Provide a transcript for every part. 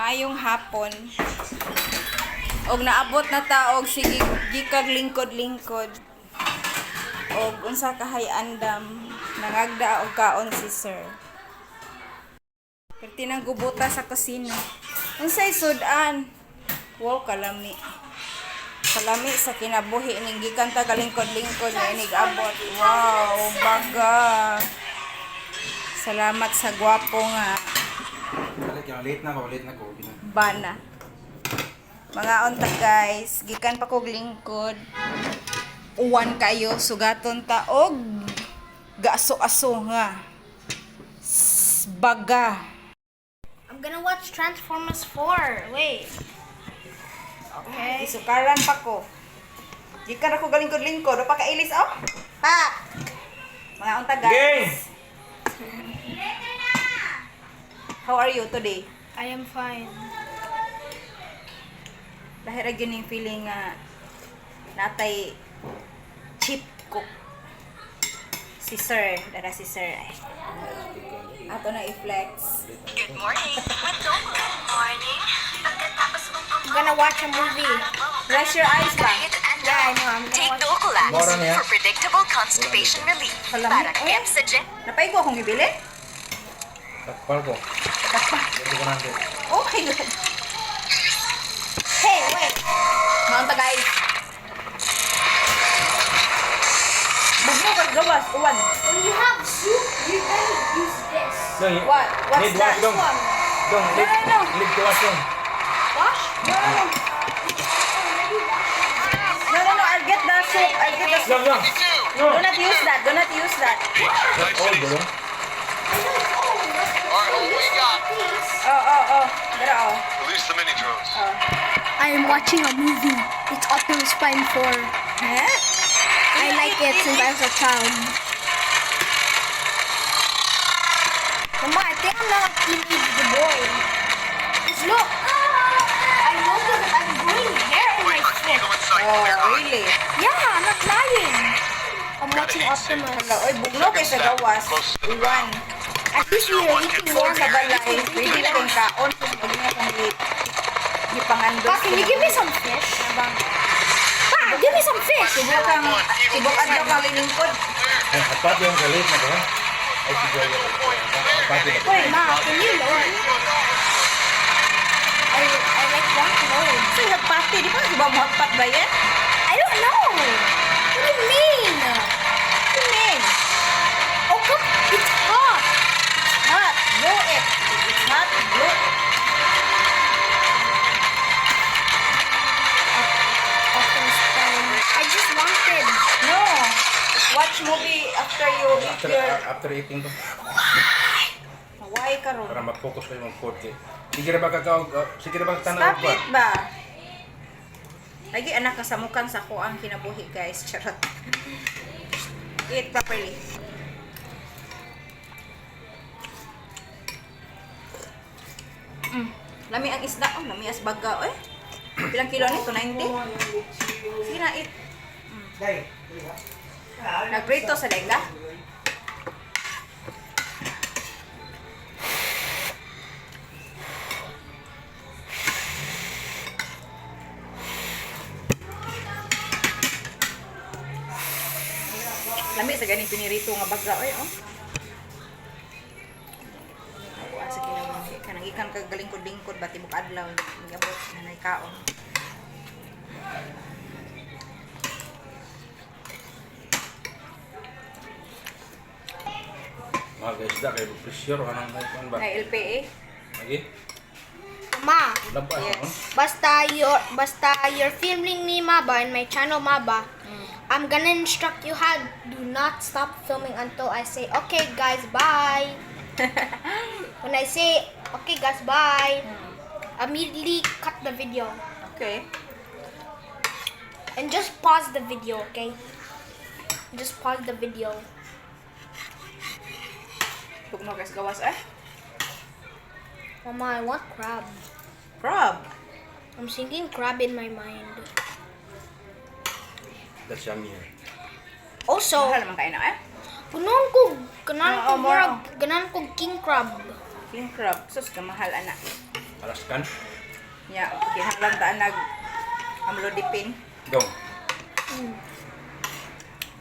Maayong hapon. Og naabot na ta og sige gikag lingkod-lingkod. Og unsa kahay andam nangagda og kaon si sir. Perti nang gubuta sa kusina. Unsay sudan? Wow, kalami. Kalami sa kinabuhi ning gikan ta kalingkod-lingkod nga inig abot. Wow, baga. Salamat sa gwapo nga Late na ko. Bana. Mga unta guys, gikan pa kog lingkod. Uwan kayo, sugaton ta og gaaso-aso nga. Baga. I'm gonna watch Transformers 4. Wait. Okay. Isukaran pa ko. Gikan ako galingkod-lingkod, pa kailis oh. Pa. Mga unta guys. How are you today? I am fine. Dahil ra gyud ning feeling nga natay chip cook. Si sir, dara si sir. Ay. Ato na i-flex. Good morning. With Dolo. Good morning. Pagkatapos mong I'm gonna watch a movie. Brush your eyes ba? Yeah, I know. I'm gonna Take watch. Dulcolax Mora niya. for predictable constipation relief. Kalami, Parang eh. Epsogen. Napaigo akong gibili? Takpal ko. Hindi ko nandun. Oh my God. Hey, wait. Maunta guys. Bugno kag gawas, uwan. When you have soup, you can use this. Dong, What? What's need that? wash dong. Dong, No, need, no, no. need to wash dong. Wash? No. No. I'll get the soup. I'll get the soup. Dong, dong. No. Do not use that. Do not use that. That's old, dong. All right, what we got? Oh. Dara, oh. Release the mini drones. I am watching a movie. It's Optimus Prime 4. Huh? I like it since I was a child. Mama, I think I'm not a teenage boy. Just look. I noticed that I'm growing hair on my foot. Oh, really? Yeah, I'm not lying. I'm watching Optimus. Hala, oy, bugno kay sa gawas. Uwan. At least we are eating Four more. sa balay. Pwede na kong kaon. Sus, huwag niya kong gipangandos. Pa, can you give me some fish? Pa, give me some fish. Tibok kang, tibok adlaw kang lilingkod. Ay, apat yung late na ko. Ay, si Joya. Apat yung Wait, Ma, can you lower me? I like want loads. So, hagpati. Di ba di ba mo hagpat ba yan? I don't know. What do you mean? What do you mean? Oh, come. It's hot. It's hot. Blow it. It's hot. Blow it. Optimus Prime. I just wanted. No. Watch movie after you eat After, your... after eating ko. Why ka ron? Para mag-focus kayo mag-food. Sige na ba kakaog? Sige na ba tanaw Stop it ba? Lagi anak kasamukan sa ko ang kinabuhi guys. Charot. Eat properly. Lami ang isda. Oh, lami as baga. Eh. Bilang kilo nito? 90? Sige na, eat. Nagprito sa lega? Lami sa ganing pinirito nga baga. Oy, oh. Ako sa kinabuhi. Kanang ikan kagaling lingkod ba tibok adlaw gabot na kaon. Mahal kayo isda kayo. Pressure ka nang kuan ba? Ay LPA. Lagi? Ma, Labas Yes. yes. basta you're filming me, Maba, in my channel, Maba. I'm gonna instruct you how do not stop filming until I say, "Okay, guys, bye." When I say, "Okay, guys, bye," immediately cut the video Okay. and just pause the video, okay? Just pause the video. Tugno guys gawas eh. Mama, I want crab. Crab. I'm thinking crab in my mind. That's yummy. Eh. Also, Mahal naman kayo na eh. ganon ko, ganon Oo, ko, more. murag, ganon ko king crab. King crab. Sus, kamahal anak. Alaskan. Ya, kinahanglan ta nag amlodipine. Go.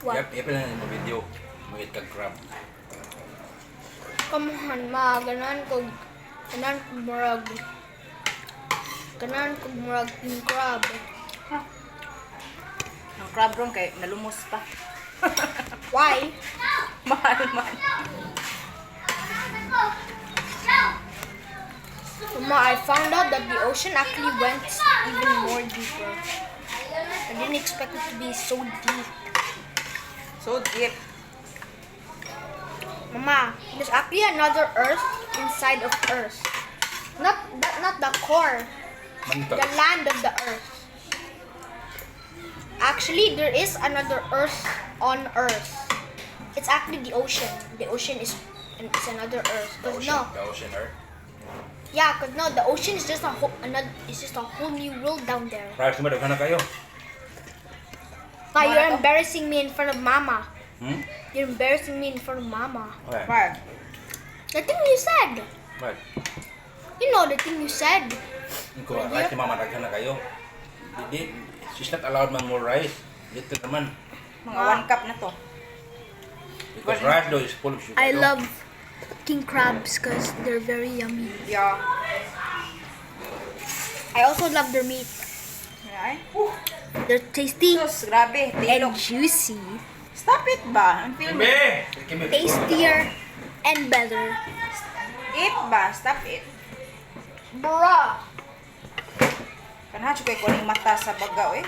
What? Yep, yep lang yung video. Mag-eat kag crab. Come on, ma. Ganahan ko murag. Ganahan ko murag king crab. Ang crab ron kay nalumos pa. Why? Mahal man. Ma, I found out that the ocean actually went even more deeper. I didn't expect it to be so deep. So deep. Mama, there's actually another Earth inside of Earth. Not the core, Manto. the land of the Earth. Actually, there is another Earth on Earth. It's actually the ocean. The ocean is and it's another Earth. The 'Cause ocean, no, the ocean earth. yeah, 'cause no, the ocean is just a whole another. It's just a whole new world down there. Rice mo, daghan na kayo. Ma, you're embarrassing me in front of Mama. You're embarrassing me in front of Mama. Okay. Why? The thing you said. Right. You know the thing you said. Ko, rice ni mama, daghan na kayo. Di, she's not allowed man more rice. Little naman. Mga 1 cup na to. Because rice though is full of sugar. I though. love king crabs because they're very yummy. Yeah. I also love their meat. Ay. They're tasty Sus, grabe. and Tilok. juicy. Stop it ba? Ang film. Kimbe! Kimbe. Tastier and better. Eat ba? Stop it. Bruh. Kanha kay kuning mata sa baga eh.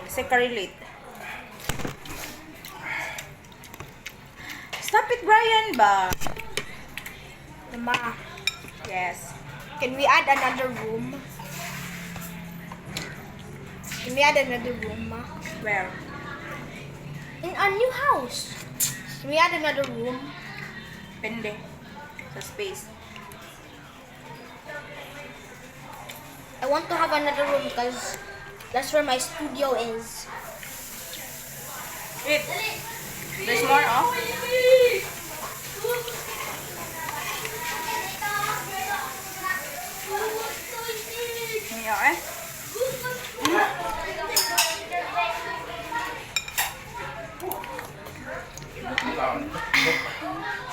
Kasi ka-relate. Stop it, Brian ba? Mama, Yes. can we add another room? Can we add another room, Ma? Where? In our new house. Can we add another room? Pende. Sa space. I want to have another room because that's where my studio is. Eat. There's more, oh. Yeah, eh.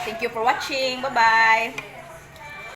Thank you for watching. Bye-bye.